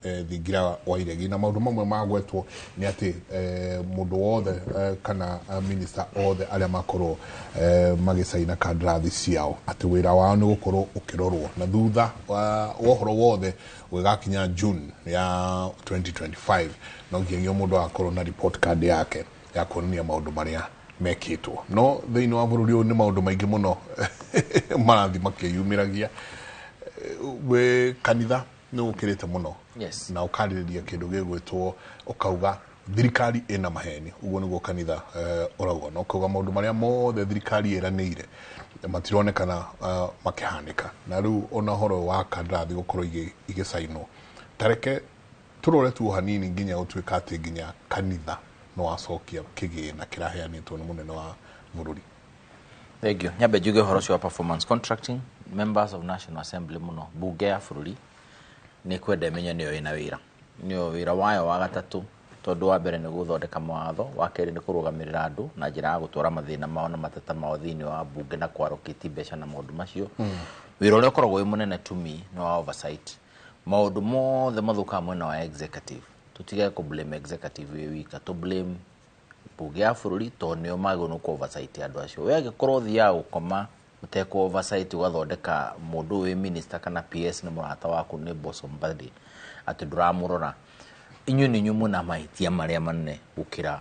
Thingira wa iregi na maundu mamwe magwetwo nĩ atĩ mũndũ wothe kana minister othe arĩa makorwo magĩcaina kandarathi ciao, atĩ wĩra wao nĩ gũkorwo ũkĩrorwo na thutha wa ũhoro wothe gũgĩgakinya June ya 2025, no nginyagia mũndũ agakorwo na report card yake ya kuonania maũndũ marĩa mekĩtwo. No thĩinĩ wa bũrũri ũyũ nĩ maũndũ maingĩ mũno marathiĩ makĩyumĩragia. Wĩ kanitha nĩ ũkĩrĩte mũno na ũkarĩrĩria kĩndũ gĩgwĩtwo, ũkauga thirikari ĩna maheni. Ũguo nĩguo kanitha ũrauga, na ũkauga maũndũ marĩa mothe thirikari ĩranĩire matironekana makĩhanĩka. Na rĩu ona ũhoro wa kandarathi gũkorwo igĩcainwo, tareke tũrore tu hanini nginya gũtuĩka atĩ nginya kanitha no wacokia kĩgĩna kĩraheanĩtwo nĩ mũnene wa bũrũri. Thank you. Nyambe njuge ũhoro ũcio wa performance contracting, members of National Assembly mũno, bunge ya bũrũri nĩ kwenda ĩmenye nĩyo ĩna wĩra, nĩyo wĩra wayo wa gatatũ, tondũ wa mbere nĩ gũthondeka mawatho, wa kerĩ nĩ kũrũgamĩrĩra andũ na njĩra ya gũtwara mathĩna mao na mateta mao thĩinĩ wa bunge na kwarokĩti mbeca na maũndũ macio. Wĩra ũrĩa ũkoragwo wĩ mũnene to me nĩ wa oversight. Maũndũ mothe mathũkaga mwena wa executive, tũtige kũ blame executive wĩ wika, tũ blame bunge ya bũrũri, tondũ nĩo magĩrĩirwo nĩ kũ oversight andũ acio. We angĩkorwo ũthiaga gũkoma ũtekũ oversight, ũgathondeka mũndũ ũyũ wĩ minister kana PS nĩ mũrata waku, nĩ bosom buddy, atĩ ndũramũrora, inyuĩ nĩ inyuĩ mwĩna mahĩtia marĩa manene gũkĩra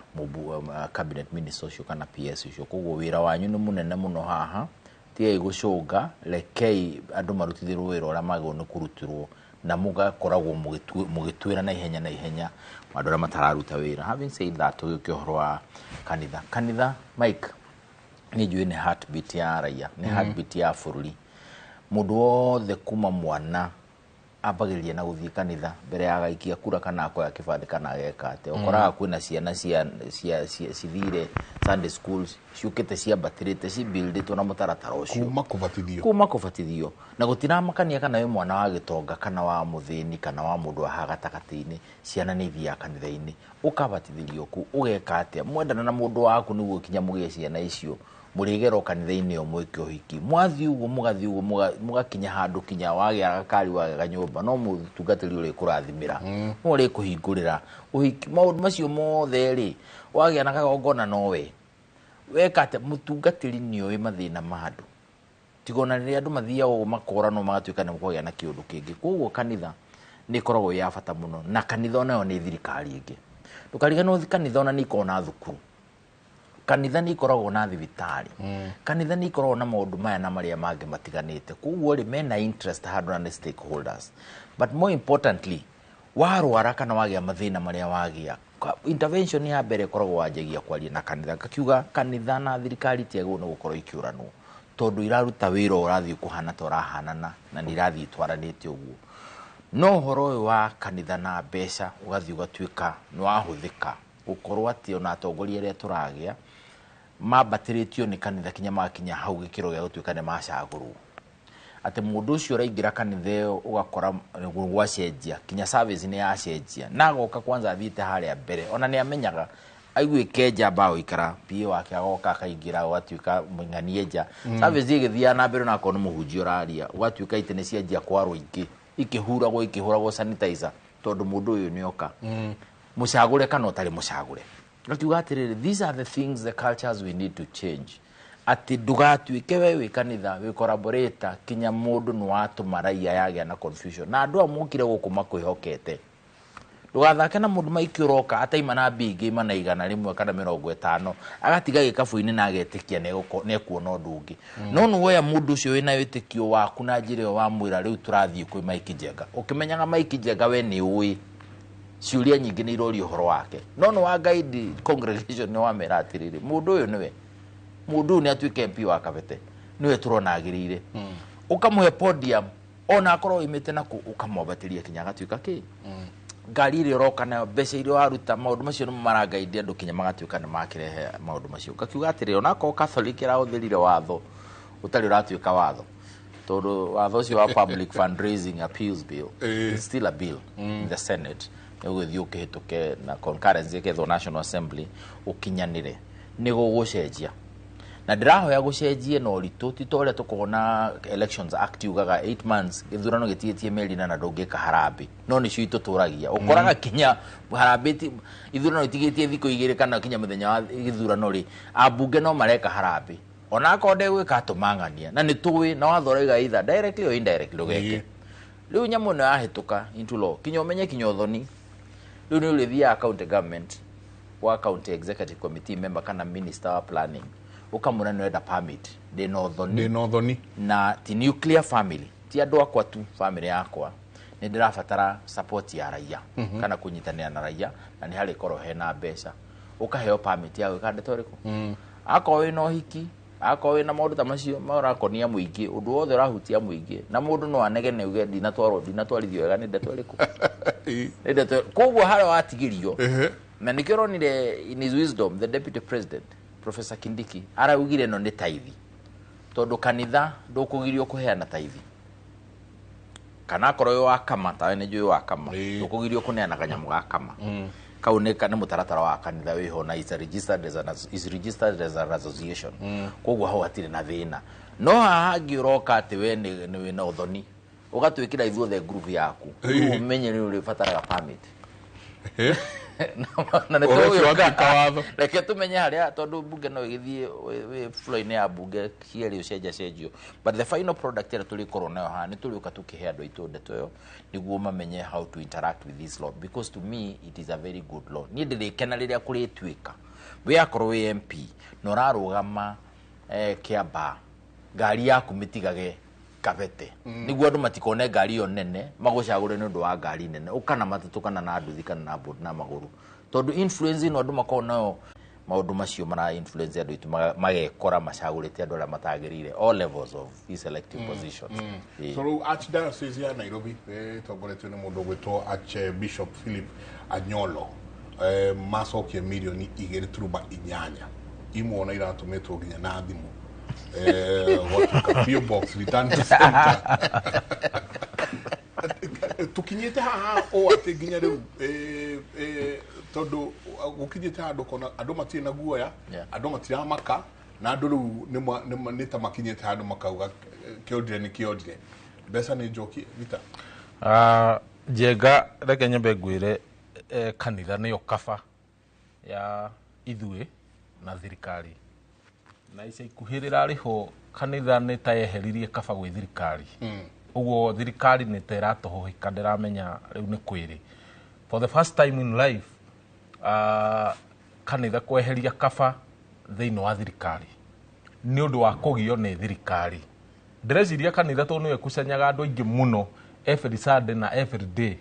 cabinet minister ũcio kana PS ũcio. Koguo wĩra wanyu nĩ mũnene mũno haha. Tigai gũcũnga, rekei andũ marutithĩrwo wĩra ũrĩa magĩrĩirwo nĩ kũrutĩrwo, na mũgakoragwo mũgĩtuĩra na ihenya na ihenya andũ arĩa matararuta wĩra. Having said that, tũgĩũke ũhoro wa kanitha. Kanitha, Mike, nĩ njũĩ nĩ heartbeat ya raia, nĩ heartbeat ya bũrũri. Mũndũ wothe kuma mwana ambagĩrĩria na gũthiĩ kanitha mbere ya agaikia kura kana akoya kĩbandĩ kana ageka atĩa. Ũkoraga kwĩna ciana cia cithire Sunday schools, ciũkĩte ciambatĩrĩte, cibuildĩtwo na mũtaratara ũcio. Kuma kũbatithio. Kuma kũbatithio, na gũtiramakania kana wĩ mwana wa gĩtonga kana wa mũthĩni kana wa mũndũ wa haha gatagatĩ-inĩ. Ciana nĩ ithiaga kanitha-inĩ, ũkabatithĩrio kũu, ũgeka atĩa, mwendana na mũndũ waku nĩguo kinya mũgĩe ciana icio, mũrĩgera o kanitha-inĩ o mwĩke ũhiki, mwathiĩ ũguo, mũgathiĩ ũguo, mũgakinya handũ kinya wagĩa gakari, wagĩa kanyũmba, no mũtungatĩri ũrĩkũrathimĩra, no ũrĩkũhingũrĩra ũhiki, maũndũ macio mothe rĩ, wagĩa na kagongona nowe weka atĩa. Mũtungatĩri nĩoĩ mathĩna ma andũ, tiga ona rĩrĩa andũ mathiaga ũguo makoranwo magatuĩka nĩ kũgĩa na kĩũndũ kĩngĩ. Koguo kanitha nĩ ĩkoragwo ĩ ya bata mũno, na kanitha onayo nĩ thirikari ĩngĩ. Ndũkariganĩrwo kanitha ona nĩ ikoragwo na thukuru, kanitha nĩ ikoragwo na thibitarĩ, kanitha nĩ ikoragwo na maũndũ maya na marĩa mangĩ matiganĩte. Koguo rĩ, mena interest handũ na nĩ stakeholders. But more importantly, warwara kana wagĩa mathĩna marĩa wagĩa, intervention ya mbere ĩkoragwo wanjagia kwaria na kanitha. Ngakiuga kanitha na thirikari itiagĩrĩirwo nĩ gũkorwo ikĩũranwo, tondũ iraruta wĩra ũrathiĩ kũhana ta ũrahanana na nĩ irathiĩ itwaranĩte ũguo. No ũhoro ũyũ wa kanitha na mbeca ũgathiĩ ũgatuĩka nĩ wahũthĩka gũkorwo atĩ ona atongoria arĩa tũragĩa mambatĩrĩtio nĩ kanitha kinya magakinya hau gĩkĩro gĩa gũtuĩka nĩ macagũrwo, atĩ mũndũ ũcio ũraingĩra kanitha ĩyo ũgakora gwacenjia, kinya service nĩ yacenjia, na agoka kwanza athiĩte harĩa mbere, ona nĩ amenyaga aiguĩke njamba gũikara PA wake agoka akaingĩra, ũgatuĩka mũing'anie nja, service ĩgĩthiaga na mbere, onakorwo nĩ mũhunjia ũraria, ũgatuĩka itĩ nĩ cianjia kwarwo, ingĩ ikĩhuragwo, ikĩhũragwo sanitizer, tondũ mũndũ ũyũ nĩ oka mũcagũre kana ũtarĩ mũcagũre. Ngakiuga atĩrĩrĩ, these are the things, the cultures we need to change, atĩ ndũgatuĩke we wĩ kanitha wĩ collaborator kinya mũndũ nĩ watũma raia yagĩa na confusion, na andũ aya mokire gũkũ makwĩhokete. Ndũgathake na mũndũ maiki ũroka ataima na mbia ingĩ ima na 100 kana 50, agatiga gĩkabũ-inĩ na agetĩkia nĩekuona ũndũ ũngĩ. No nĩ woya mũndũ ũcio wĩna wĩtĩkio waku na njĩra ĩyo wamwĩra rĩu tũrathiĩ kwĩ Mike Njenga, ũkĩmenyaga Mike Njenga we nĩ ũĩ ciũria nyingĩ nĩ iroria ũhoro wake, no nĩ wa guide congregation, nĩ wamera atĩrĩrĩ, mũndũ ũyũ nĩwe, mũndũ ũyũ nĩ atuĩke MP wa Kabete, nĩwe tũrona agĩrĩire. Ũkamũhe podium ona akorwo oimĩte naku, ũkamwambatĩria kinya agatuĩka kĩ ngari ĩrĩa ũroka nayo, mbeca iria waruta, maũndũ macio nĩmo marangaidi andũ kinya magatuĩka nĩ makĩrehe maũndũ macio. Ngakiuga atĩrĩrĩ, onakorwo Catholic ĩrahũthĩrire watho ũtarĩ ũratuĩka watho, tondũ watho ũcio wa Public Fundraising Appeals Bill is still a bill in the Senate, nĩ ũgũthiĩ ũkĩhĩtũke na concurrence ĩkethwo National Assembly, ũkinyanĩre nĩ gũgũcenjia. Na ndĩrahoya gũcenjie na ũritũ, ti ta ũrĩa tũkoragwo na Elections Act yugaga 8 months gĩthurano gĩtigĩtie mĩeri ĩnana ndũngĩka harambĩ, no nĩcio itũtũragia. Ũkoraga kinya harambĩ ithurano itigĩtie thikũ 2 kana kinya mũthenya wa gĩthurano rĩ, ambunge no mareka harambĩ. Ona akorwo ndegwĩka tũmang'ania, na nĩ tũĩ na watho ũrauga either directly or indirectly ndũgeke. Rĩu nyamũ ĩno yahĩtũka into law, kinya ũmenye kinya ũthoni. Rĩu nĩ ũrĩthiaga county government wa county executive committee member kana minister wa planning, ũkamwĩra nĩ ũrenda permit, ndĩna ũthoni. Ndĩna ũthoni. Na ti nuclear family, ti andũ akwa tu, family yakwa, nĩ ndĩrabatara support ya raia kana kũnyitanĩra na raia, na nĩ harĩkorwo hena mbeca. Ũkaheo permit ya gwĩka ndeto ĩrĩkũ? Akorwo wĩna ũhiki, akorwo wĩna maũndũ ta macio marakonia mũingĩ, ũndũ wothe ũrahutia mũingĩ, na mũndũ no anegene uge ndinatwarwo, ndinatwarithio wega nĩ ndeto ĩrĩkũ? Nĩ ndeto. Koguo harĩa watigĩrio, na nĩkĩo ũronire in his wisdom the deputy president Professor Kindiki araugire ĩno nĩ taithi, tondũ kanitha ndũkũgirio kũheana taithi, kana akorwo wĩ wa kama, tawe nĩ njũĩ wa kama, ndũkũgirio kũneana kanyamũ ga kama. Kau nĩ mũtaratara wa kanitha wĩho na is registered as an, is registered as an association. Koguo hau hatirĩ na thĩna. No haha hangĩ ũroka atĩ we nĩ wĩna ũthoni, ũgatwĩkĩra ithuothe group yaku, rĩu ũmenye nĩ ũrĩbataraga permit. Na nĩ Ũhoro ũcio tũgũgĩũka. watuĩka watho. Reke tũmenye harĩa, tondũ mbunge no ĩgĩthiĩ wĩ floor-inĩ ya mbunge cierĩ ũcenjacenjio, but the final product ĩrĩa tũrĩkorwo nayo haha nĩ tũrĩũka tũkĩhe andũ aitũ ndeto ĩyo nĩguo mamenye how to interact with this law, because to me it is a very good law. Niĩ ndĩrĩkena rĩrĩa kũrĩtuĩka wĩ akorwo wĩ MP na ũrarũgama Kĩambaa, ngari yaku mĩtigage kabete nĩguo andũ matikone ngari ĩyo nene magũcagũre nĩ ũndũ wa ngari nene, ũka na matatũ kana na nduthi kana na boda na magũrũ, tondũ influence ĩno andũ makoragwo nayo, maũndũ macio mara influence andũ aitũ magekora macagũrĩte andũ arĩa matagĩrĩire all levels of these elective positions. So rĩu Archdiocese ya Nairobi ĩtongoretio nĩ mũndũ ũgwĩtwo Archbishop Philip Anyolo, macokia mirioni 2.8 imwe ona iratũmĩtwo nginya na thimũ, gwatuĩka PO box return to center. Tukinyĩte haha o atĩ nginya rĩu, tondũ gũkinyĩte handũ kona andũ matirĩ na guoya, andũ matiramaka, na andũ rĩu nĩ ta makinyĩte handũ makauga kĩondire nĩ kĩondire, mbeca nĩ njoki Vita. Njenga, reke nyambe ngwĩre, kanitha nĩyo kaba ya ithuĩ na thirikari, na ica ikuhĩ rĩrarĩ ho kanitha nĩ ta yeheririe kaba gwĩ thirikari. Ũguo thirikari nĩ ta ĩratũhũhĩka, ndĩramenya rĩu nĩ kwĩrĩ for the first time in life, kanitha kweheria kaba thĩinĩ wa thirikari nĩ ũndũ wa kũgio nĩ thirikari. Ndĩreciria kanitha tondũ nĩyo ĩkucanyaga andũ aingĩ mũno every Sunday na every day,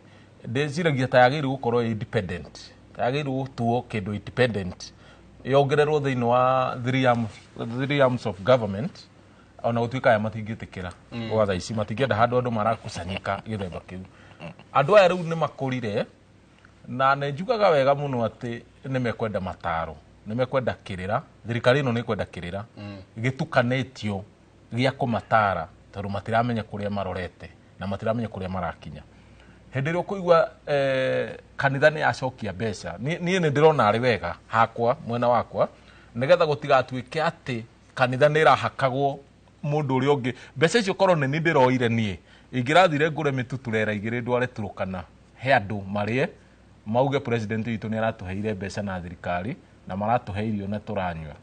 ndĩciragia ta yagĩrĩirwo gũkorwo ĩ independent, ta yagĩrĩirwo gũtuo kĩndũ independent, yongererwo thĩinĩ wa three arms of government, ona gũtuĩka aya matingĩtĩkĩra gwa thaa ici, matingĩenda handũ andũ marakusanyĩka gĩthemba kĩu. Andũ aya rĩu nĩ makũrire, na nĩ njugaga wega mũno atĩ nĩ mekwenda mataro, nĩ mekwenda kĩrĩra, thirikari ĩno nĩ ĩkwenda kĩrĩra gĩtukanĩtio gĩa kũmatara, tondũ matiramenya kũrĩa marorete na matiramenya kũrĩa marakinya. Hĩndĩ ĩrĩa ũkũigua kanitha nĩ yacokia mbeca, niĩ nĩ ndĩrona arĩ wega hakwa, mwena wakwa, nĩgetha gũtigatuĩke atĩ kanitha nĩ ĩrahakagwo mũndũ ũrĩa ũngĩ. Mbeca icio korwo nĩ niĩ ndĩroire niĩ, ingĩrathire ngũre mĩtu turera 2 ndware Turukana he andũ marĩe, mauge president witũ nĩ aratũheire mbeca na thirikari na maratũhe irio na tũranyua.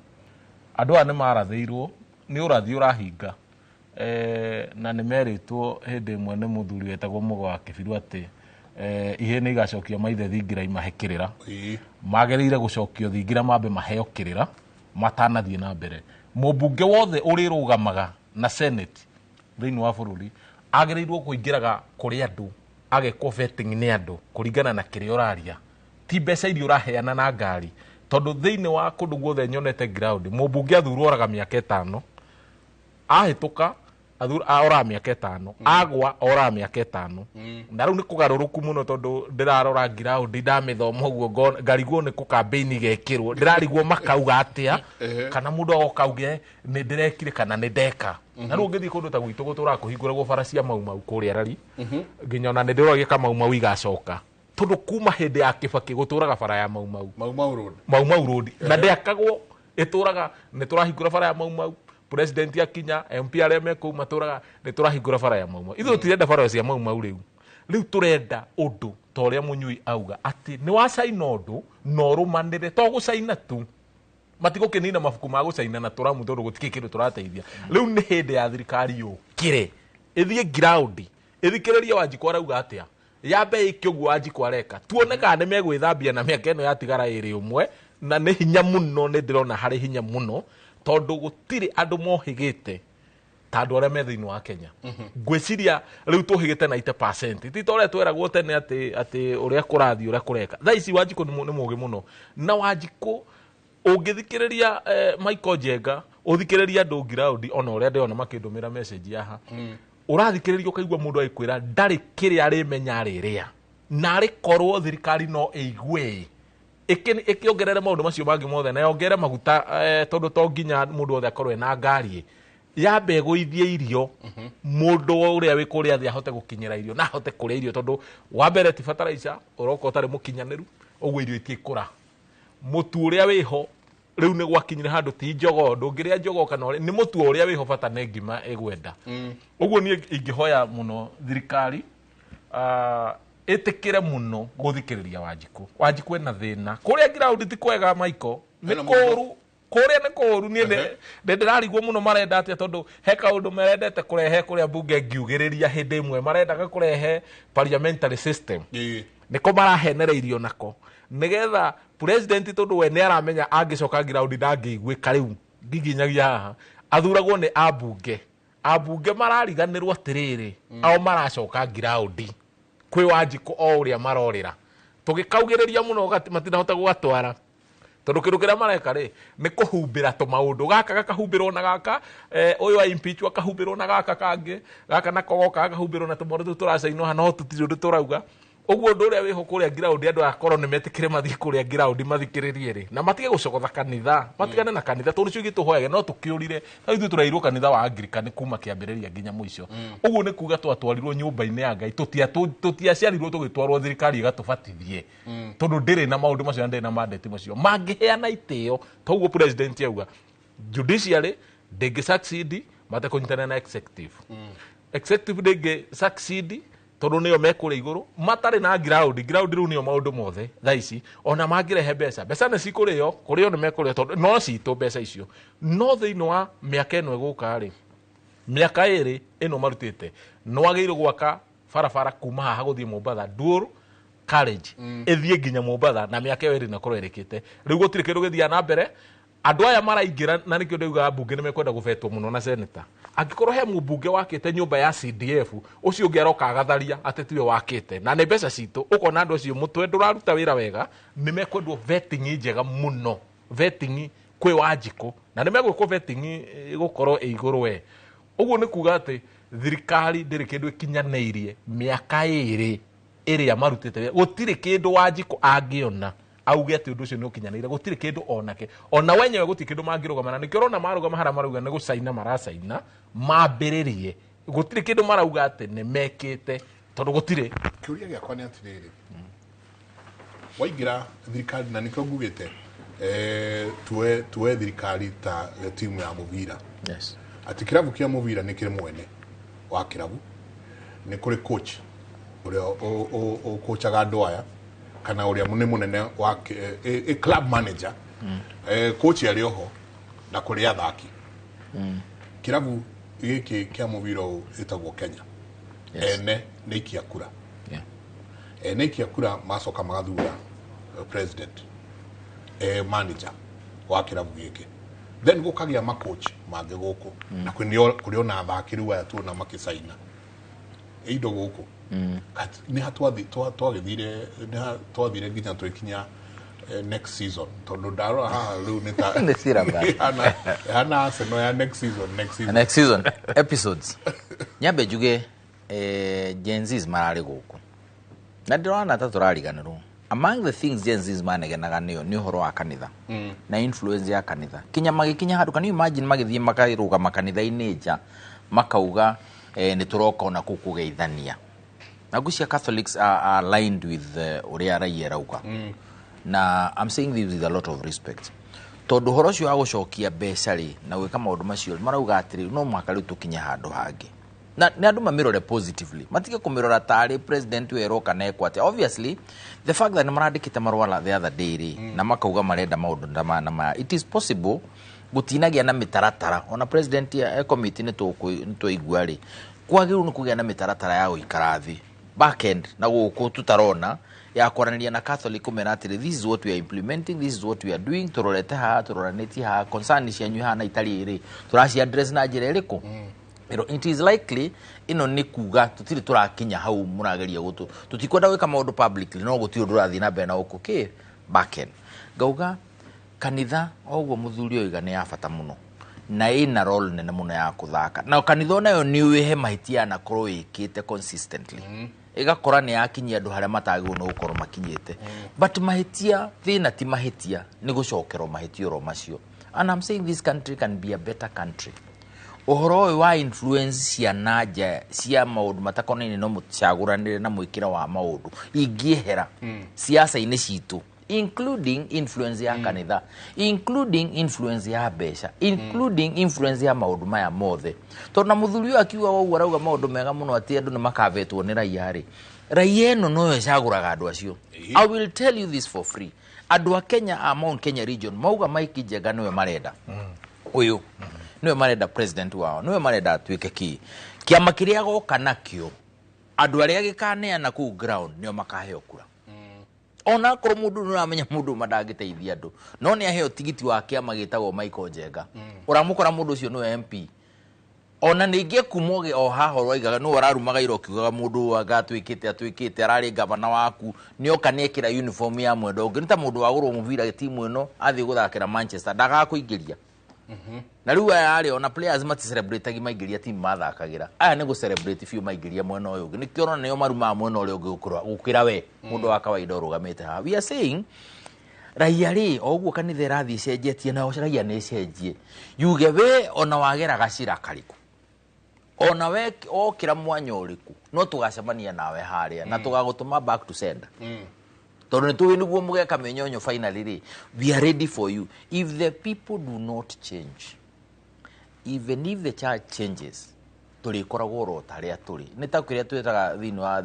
Andũ aya nĩ marathĩirwo, nĩ ũrathi ũrahinga. Na nĩ merĩtwo hĩndĩ ĩmwe nĩ mũthuri wetagwo Mũgo wa Kĩbiru atĩ ihĩĩ nĩ igacokio maithe thingira imahe kĩrĩra. Magĩrĩire gũcokio thingira mambe maheo kĩrĩra matanathiĩ na mbere. Mũmbunge wothe ũrĩrũgamaga na Senate thĩinĩ wa bũrũri agĩrĩirwo kũingĩraga kũrĩ andũ, agekwo vetting nĩ andũ kũringana na kĩrĩa ũraria, ti mbeca iria ũraheana na ngari, tondũ thĩinĩ wa kũndũ guothe nyonete ground mũmbunge athurwo oraga mĩaka 5, ahĩtũka oraga mĩaka 5, agwa oraga mĩaka 5. Na rĩu nĩ kũgarũrũku mũno tondũ ndĩrarora ground ndamĩthoma ũguo ngarigwo nĩ kũ campaign gekĩrwo, ndĩrarigwo makauga atĩa, kana mũndũ agoka auge nĩ ndĩrekire kana nĩ ndeka. Na rĩu ũngĩthiĩ kũndũ ta gwitũ gũtũraga kũhingũragwo bara cia Mau Mau kũrĩa Rari, nginya ona nĩ ndĩroria ka Mau Mau igacoka, tondũ kuma hĩndĩ ya Kĩbakĩ gũtũraga bara ya Mau Mau. Mau Mau Road. Mau Mau Road. Na ndĩakagwo Ĩtũraga nĩ tũrahingũra bara ya Mau Mau, president akinya, MP arĩa me kũu matũraga nĩ tũrahingũra bara ya Mau Mau. Ithuĩ tũtirenda bara cia Mau Mau rĩu. Rĩu tũrenda ũndũ ta ũrĩa Mũnyui auga atĩ nĩ wacaina ũndũ na ũrũmanĩre, to gũcaina tu. Matigũkĩnina mabuku ma gũcaina na tũramu tondũ gũtikĩ kĩndũ tũrateithia. Rĩu nĩ hĩndĩ ya thirikari yũkĩre ĩthiĩ ground, ĩthikĩrĩrie Wanjikũ arauga atĩa, yambe ĩke ũguo Wanjikũ areka, tuone kana nĩ megwĩthambia na mĩaka ĩno yatigara ĩrĩ ũmwe. Na nĩ hinya mũno, nĩ ndĩrona harĩ hinya mũno tondũ gũtirĩ andũ mohĩgĩte ta andũ arĩa me thĩinĩ wa Kenya. Ngwĩciria rĩu tũhĩgĩte 90%, ti ta ũrĩa tweragwo tene atĩ ũrĩa kũrathiĩ, ũrĩa kũreka. Thaa ici Wanjikũ nĩ mũũgĩ mũno, na Wanjikũ ũngĩthikĩrĩria Michael Njenga, ũthikĩrĩrie andũ ground, ona ũrĩa ndĩrona makĩndũmĩra message haha, ũrathikĩrĩria ũkaigua mũndũ agĩkwĩra ndarĩ kĩrĩa arĩmenya arĩrĩa, na arĩ korwo thirikari no ĩigue ĩkĩongerere maũndũ macio mangĩ mothe na yongere maguta, tondũ to nginya mũndũ wothe akorwo ena ngari, yambe ĩgũithie irio, mũndũ ũrĩa wĩ kũrĩa thĩ ahote gũkinyĩra irio na ahote kũrĩa irio, tondũ wa mbere ti fertilizer ũroka ũtarĩ mũkinyanĩru, ũguo irio itikũra. Mũtu ũrĩa wĩho rĩu nĩ gwakinyire handũ ti jogoo, ndũngĩrĩa jogoo kana ũrĩa, nĩ mũtu ũrĩa wĩho bata nĩ ngima ĩgwenda. Ũguo niĩ ingĩhoya mũno thirikari ĩtĩkĩre mũno gũthikĩrĩria Wanjikũ. Wanjikũ ena thĩna kũrĩa ground ti kwega, Michael, nĩ Ena mũrimũ. kũũru kũrĩa, nĩ kũũru. Niĩ nĩ ndĩrarigwo mũno marenda atĩa, tondũ he kaũndũ merendete kũrehe kũrĩa mbunge ngiugĩrĩria hĩndĩ ĩmwe marendaga kũrehe parliamentary system, nĩko marahenereirio nako nĩgetha president, tondũ we nĩ aramenya angĩcoka ground ndangĩiguĩka. Rĩu ngiginyagia haha athuragwo nĩ ambunge, ambunge marariganĩrwo atĩrĩrĩ, ao maracoka ground kwĩ Wanjikũ o ũrĩa marorĩra tũgĩkaugĩrĩria mũno matinahota gũgatwara, tondũ kĩndũ kĩrĩa mareka rĩ nĩ kũhumbĩra tũmaũndũ, gaka gakahumbĩrwo na gaka, ũyũ wa impeach akahumbĩrwo na gaka kangĩ, gaka nako goka gakahumbĩrwo na tũmaũndũ tũu tũracainwo haha, no tũtirĩ ũndũ tũrauga. Ũguo ũndũ ũrĩa wĩho kũrĩa ground, andũ akorwo nĩ metĩkĩre mathiĩ kũrĩa ground mathikĩrĩrie rĩ, na matige gũcogotha kanitha, matigane na kanitha, tondũ nĩcio ithuĩ tũhoyage no tũkĩũrire. No ithuĩ tũreirwo kanitha wa Anglican kuma kĩambĩrĩria nginya mũico. Ũguo nĩ kuga twatwarirwo nyũmba-inĩ ya Ngai, tũtiaciarirwo tũgĩtwarwo thirikari ĩgatũbatithie, tondũ ndĩrĩ na maũndũ macio na ndĩrĩ na mandate macio. Mangĩheana itĩo toguo president auga, judiciary ndĩngĩ succeed matekũnyitanĩra na executive, executive ndĩngĩ succeed tondũ nĩo me kũrĩa igũrũ matarĩ na ground. Ground rĩu nĩo maũndũ mothe thaa ici. Ona mangĩrehe mbeca, mbeca nĩ cikũrĩo, kũrĩo nĩ mekũrĩo tondũ no citũ mbeca icio. No thĩinĩ wa mĩaka ĩno ĩgũka rĩ, mĩaka ĩrĩ ĩno marutĩte, nĩ wagĩrĩirwo gwaka barabara kuma haha gũthiĩ Mombatha, dual carriage ĩthiĩ nginya Mombatha, na mĩaka ĩyo ĩrĩ nakorwo ĩrĩkĩte. Rĩu gũtirĩ kĩndũ gĩthiaga na mbere, andũ aya maraingĩra, na nĩkĩo ndaugaga mbunge nĩ mekwenda gũbetwo mũno na seneta. Angĩkorwo he mũmbunge wakĩte nyũmba ya CDF, ũcio ũngĩ aroka agatharia atĩ tiwe wakĩte na nĩ mbeca citũ, ũkona andũ acio mũtwe ndũraruta wĩra wega. Nĩ mekwendwo vetting njega mũno, vetting kwĩ Wanjikũ, na nĩ megwĩkwo vetting ĩgũkorwo ĩ igũrũ we. Ũguo nĩ kuga atĩ thirikari ndĩrĩ kĩndũ ĩkinyanĩirie mĩaka ĩrĩ ĩrĩa marutĩte wĩra. Gũtirĩ kĩndũ Wanjikũ angĩona auge atĩ ũndũ ũcio nĩ ũkinyanĩire, gũtirĩ kĩndũ onake ona wenyewe, gũtirĩ kĩndũ mangĩrũgama. Na nĩkĩo ũrona marũgama harĩa marauga nĩ gũcaina maracaina mambĩrĩrie, gũtirĩ kĩndũ marauga atĩ nĩ mekĩte, tondũ gũtirĩ. Kĩũria gĩakwa nĩ atĩrĩrĩ, waingĩra thirikari, na nĩkĩo ngugĩte tuoe thirikari ta timu ya mũbira, atĩ kĩrabu kĩa mũbira nĩ kĩrĩ mwene wa kĩrabu, nĩ kũrĩ coach ũrĩa ũkũcaga andũ aya, kana ũrĩa nĩ mũnene wa club manager, coach arĩ oho, na kũrĩ athaki. Kĩrabu gĩkĩ kĩa mũbira ũyũ ĩtagwo Kenya, ene nĩ ikia kura, ene ikia kura macoka magathura president, manager wa kĩrabu gĩkĩ, then gũkagĩa macoach mangĩ gũkũ, na kũrĩ ona athaki rĩu aya tuona makĩcaina indo gũkũ. Nĩ ha twagĩthire, nĩ ha twathire nginya twĩkinya next season? Tondũ ndarora haha rĩu nĩ ta Nĩ syllabus. Ĩhana Arsenal ya next season, next season. Next season episodes. Nyambe njuge Gen Zs mararĩ gũkũ na ndĩrona ta tũrariganĩrwo. Among the things Gen Zs manegenaga nĩyo nĩ ũhoro wa kanitha na influence ya kanitha, kinya magĩkinya handũ, can you imagine, magĩthiĩ makarũgama kanitha-inĩ nja makauga nĩ tũroka ona kũu kũgeithania. Na ngwĩciria Catholics are aligned with ũrĩa raia rauga, na I'm saying this with a lot of respect. Tondũ ũhoro ũcio wa gũcokia mbeca rĩ na gwĩka maũndũ macio marauga atĩrĩ no mũhaka rĩu tũkinye handũ hangĩ. Na nĩ andũ mamĩrore positively, matige kũmĩrora tarĩ president werwo kana ekwo atĩa. Obviously the fact that nĩ marandĩkĩte marũa the other day rĩ na makauga marenda maũndũ ta maya na maya, it is possible gũtinagĩa na mĩtaratara. Ona president ya committee nĩ twaigua rĩ, kwagĩrĩirwo nĩ kũgĩa na mĩtaratara ya gũikara thĩ backend na gũkũ tũtarona ya kwaranĩria na Catholic kũmera atĩrĩ, this is what we are implementing, this is what we are doing, tũrorete haha, tũroranĩtie haha, concern cianyu ihana itarĩ rĩ, tũraci address na njĩra ĩrĩkũ. It is likely ĩno nĩ kuga tũtirĩ tũrakinya hau mũrageria gũtũ, tũtikwenda gwĩka maũndũ publicly, no gũtirĩ ũndũ ũrathiĩ na mbere na gũkũ kĩ backend. Ngauga kanitha o ũguo mũthuri oiga nĩ ya bata mũno na ĩna role nene mũno ya kũthaka, na kanitha onayo nĩ ũĩhe mahĩtia yanakorwo ĩkĩte consistently, ĩgakora nĩ yakinyia andũ harĩa matagĩrĩirwo nĩ gũkorwo makinyĩte. But mahĩtia thĩna ti mahĩtia, nĩ gũcokerwo mahĩtia oro macio. And I'm saying this country can be a better country. Ũhoro ũyũ wa influence cia na nja cia maũndũ matakonainie no mũcagũranĩre na mwĩkĩre wa maũndũ ingĩehera siasa-inĩ citũ, including influence ya kanitha, including influence ya mbeca, including influence ya maũndũ maya mothe. Tondũ na mũthuri ũyũ akiuga ũguo arauga maũndũ mega mũno atĩ andũ nĩ makavetwo nĩ raia rĩ, raia ĩno noyo ĩcagũraga andũ acio. I will tell you this for free, andũ a Kenya a Mount Kenya region mauga Mike Njenga nĩwe marenda, ũyũ nĩwe marenda president wao, nĩwe marenda atuĩke kĩ kĩama kĩrĩa goka nakĩo, andũ arĩa gĩkaneana kũu ground nĩo makaheo kura. Ona akorwo mũndũ nĩ ũramenya mũndũ ũma ndangĩteithia andũ, no nĩ aheo tigiti wa kĩama gĩtagwo Michael Njenga, ũramũkora mũndũ ũcio nĩwe MP. Ona ningĩ kumwo o haha ũroigaga nĩwe ũrarumaga ira ũkiugaga mũndũ ũyũ anga atuĩkĩte atuĩkĩte ararĩ gavana waku, nĩoka nĩekĩra uniform ya mwenda ũngĩ, nĩ ta mũndũ wagũrwo mũbira timu ĩno athiĩ gũthakĩra Manchester ndagakũingĩria. Na rĩu aya rĩ ona players mati-celebrate maingĩria timu mathakagĩra, aya nĩ gũ-celebrate biũ maingĩria mwena ũyũ ũngĩ, nĩkĩo ũrona nĩo marumaga mwena ũrĩa ũngĩ gũkĩra we mũndũ wa kawaida ũrũgamĩte haha. We are saying raia rĩ, o ũguo kanitha ĩrathiĩ ĩcenjetie, nayo raia nĩ ĩcenjie, yuge we ona wagera gacĩra karĩkũ, ona we okĩra mwanya ũrĩkũ, no tũgacemania nawe harĩa na tũgagũtũma back to sender, tondũ nĩ tũĩ nĩguo mũgeka mĩnyonyo. Finally rĩ, we are ready for you. If the people do not change, even if the church changes, tũrĩkoragwo oro ta harĩa tũrĩ. Nĩ ta kĩrĩa twĩtaga thĩinĩ wa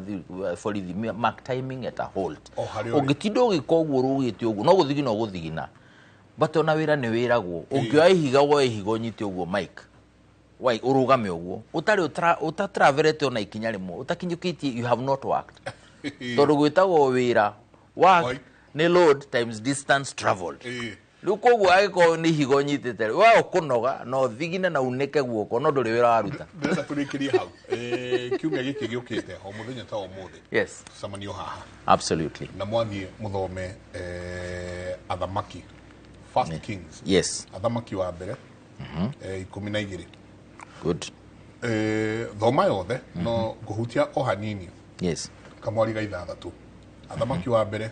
borithi mark timing at a halt. O harĩa ũrĩ. Ũngĩtinda ũgĩka ũguo ũrũgĩte ũguo no gũthigina ũgũthigina, but ona wĩra nĩ wĩragwo, ũngĩoya ihiga woe ihiga ũnyite ũguo mike wai ũrũgame ũguo ũtarĩ ũtatravelete ona ikinya rĩmwe ũtakinyũkĩtie, you have not worked, tondũ gwĩtagwo wĩra work nĩ load times distance traveled. Rĩu koguo angĩkorwo nĩ ihiga ũnyitĩte rĩ, we ũkũnoga no thigine na unĩke guoko, no ndũrĩ wĩra waruta. Ndĩrenda tũrĩkĩrie hau. Kiumia gĩkĩ gĩũkĩte o mũthenya ta ũmũthĩ, tũcemanio haha. Absolutely. Na mwathiĩ mũthome athamaki, First Kings, athamaki wa mbere 12. Good. Thoma yothe no ngũhutia o hanini. Kamwari ga 6, athamaki wa mbere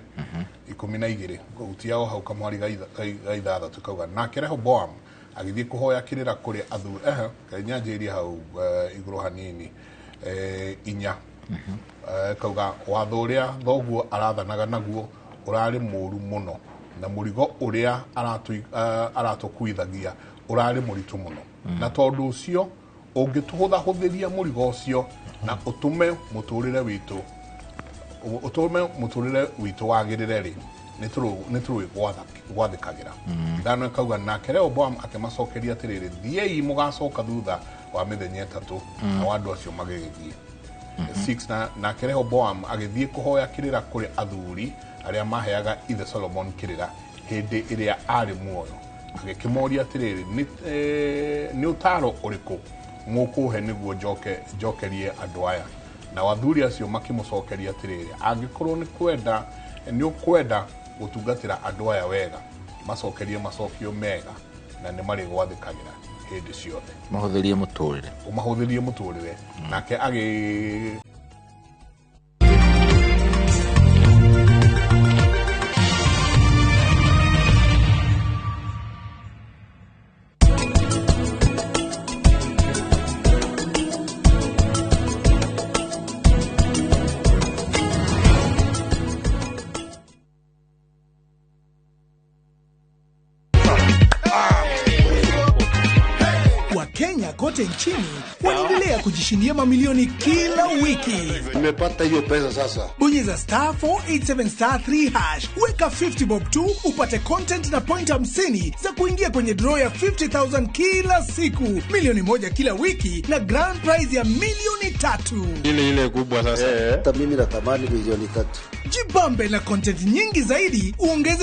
12, ngũhutia o hau kamwari ga 6, kauga nake Rehoboam agĩthiĩ kũhoya kĩrĩra kũrĩ athuri. Ehe, kaĩ nyanjĩrĩrie hau igũrũ hanini, 4. Kauga watho ũrĩa thoguo arathanaga naguo ũrarĩ mũũru mũno, na mũrigo ũrĩa aratũkuithagia ũrarĩ mũritũ mũno, na tondũ ũcio ũngĩtũhũthahũthĩria mũrigo ũcio na ũtũme mũtũrĩre witũ wagĩrĩre rĩ, nĩ tũrũĩ gwathĩkagĩra. 5 kauga nake Rehoboam akĩmacokeria atĩrĩrĩ, thiĩi mũgacoka thutha wa mĩthenya 3. Nao andũ acio magĩgĩthiĩ. 6 nake Rehoboam agĩthiĩ kũhoya kĩrĩra kũrĩ athuri arĩa maheaga ithe Solomon kĩrĩra hĩndĩ ĩrĩa arĩ muoyo, agĩkĩmoria atĩrĩrĩ, nĩ ũtaaro ũrĩkũ mũkũhe nĩguo njokerie andũ aya? Nao athuri acio makĩmũcokeria atĩrĩrĩ, angĩkorwo nĩ ũkwenda gũtungatĩra andũ aya wega, macokerie macokio mega na nĩ marĩgwathĩkagĩra hĩndĩ ciothe. Mahũthĩrie mũtũrĩre. Ũmahũthĩrie mũtũrĩre. Nake agĩ Wakenya kote nchini wanaendelea kujishindia mamilioni kila wiki. Nimepata hiyo pesa sasa. Bonyeza star 487 star 3 hash, weka 50 bob tu upate content na point 50 za kuingia kwenye draw ya 50,000 kila siku, 1 milioni kila wiki na grand prize ya milioni 3. Ile ile kubwa sasa. Hata mimi natamani milioni 3. Jibambe na content nyingi zaidi, uongeze.